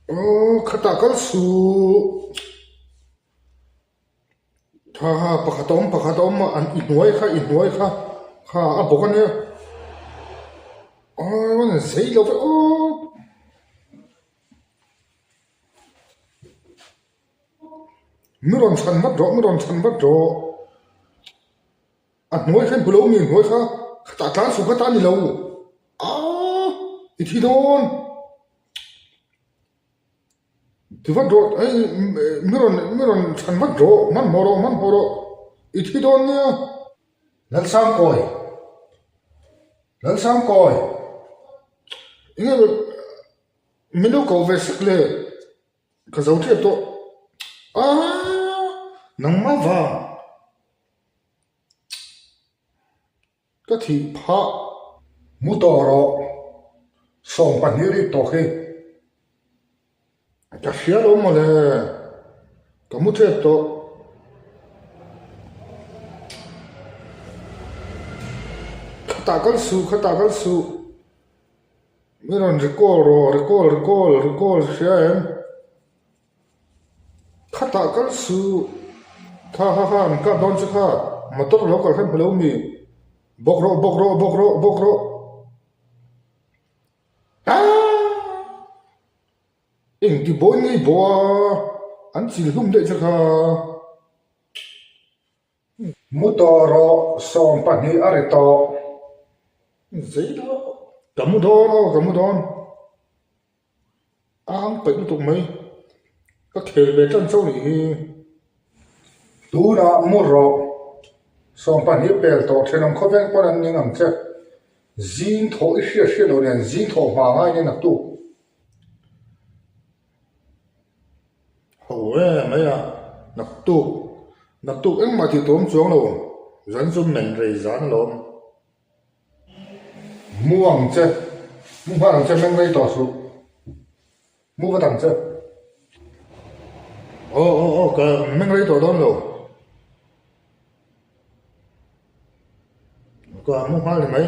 Aw khatah kal suh. Tha ha pakhat a awm pakhat a awm a an i hnuai kha i hnuai kha kha a bawk a nia aw an zei lo ve aw. Mi rawn chhan vat rawh mi rawn chhan vat rawh a hnuai kha hmu lo mi hnuai kha khatah tlan suh kha ta ni lo aaa i thi dawn. Ti vat rawh hei mi rawn mi rawn chhan vat rawh hmanhmawh rawh hmanhmawh rawh i thi dawn nia. Lalsangkawi Lalsangkawi enge min lo ko ve sek le ka zo tep tawh aaa nangmah vang. Ka thih phah. Mu tawh rawh. 20 rik tawh khi. Ka hria lo mawle. Ka mu tep tawh. Khatah kal suh, khatah kal suh. Mi rawn recall rawh, recall, recall, recall hria em? Khatah kal suh. Kha kha kha an kap dawn che kha. Motor lo kal khan hmu lo mi. Bawk rawh bawk rawh bawk rawh bawk rawh. Aaa! Engti bawi ngei bawh a, an chil hlum daih che kha. Mu tawh rawh, 20 a ri tawh. Zei dah. Ka mu dawn aw, ka mu dawn. A ang peih lutuk mai. Ka khel ve tan chauh nih hi. Tunah mu rawh. 20 pel tawh thenawm khawveng pawn an ning ang che. Zing thawh i hriat hriat loh nen zing thawh hma ngai nen a tuk. Ho e mai a, naktuk naktuk engmah tih tawm chuang lo. Zan chu men rei zan alawm. Mu ang che, mu nghal ang che meng rei tawh suh, mu vat ang che. Aw aw aw ka meng rei tawh dawn lo. Ka mu nghal ni mai.